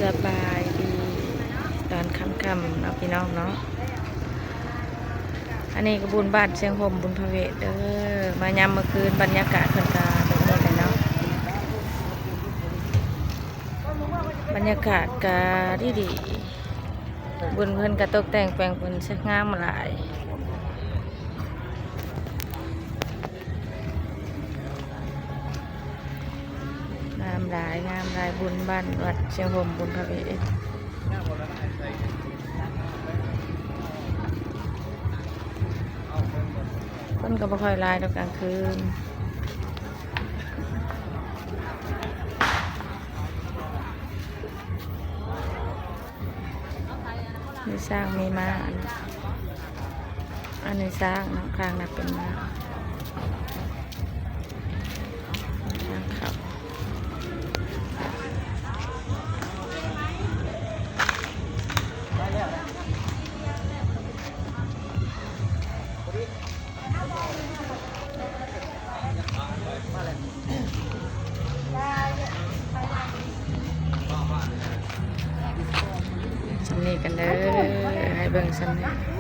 ສະບາຍດີຕອນຄ່ຳໆເນາະ ພີ່ນ້ອງເນາະ. ອັນນີ້ກໍບຸນບ້ານຊຽງຫົມ ບຸນພະເວດເດີ. ມາຍາມມື້ຄືນ ບັນຍາກາດເພິ່ນກໍແບບນີ້ແຫຼະເນາະ, ບັນຍາກາດກໍດີໆ. ບຸນເພິ່ນກໍຕົກແຕ່ງແປງເພິ່ນສວຍງາມຫຼາຍ. ງາມຫຼາຍ ງາມຫຼາຍ ບຸນບ້ານວັດຊຽງຫົມ ບຸນພະເວດ. ຄົນກໍບໍ່ຄ່ອຍຫຼາຍດອກກາງຄືນ. ມີຊ້າງມີມ້າ ອັນນີ້ຊ້າງເນາະ ຂ້າງນັ້ນເປັນມ້າ ທາງເຂົ້າ. ສ່ຳນີ້ກັນເດີ ໃຫ້ເບິ່ງສ່ຳນີ້.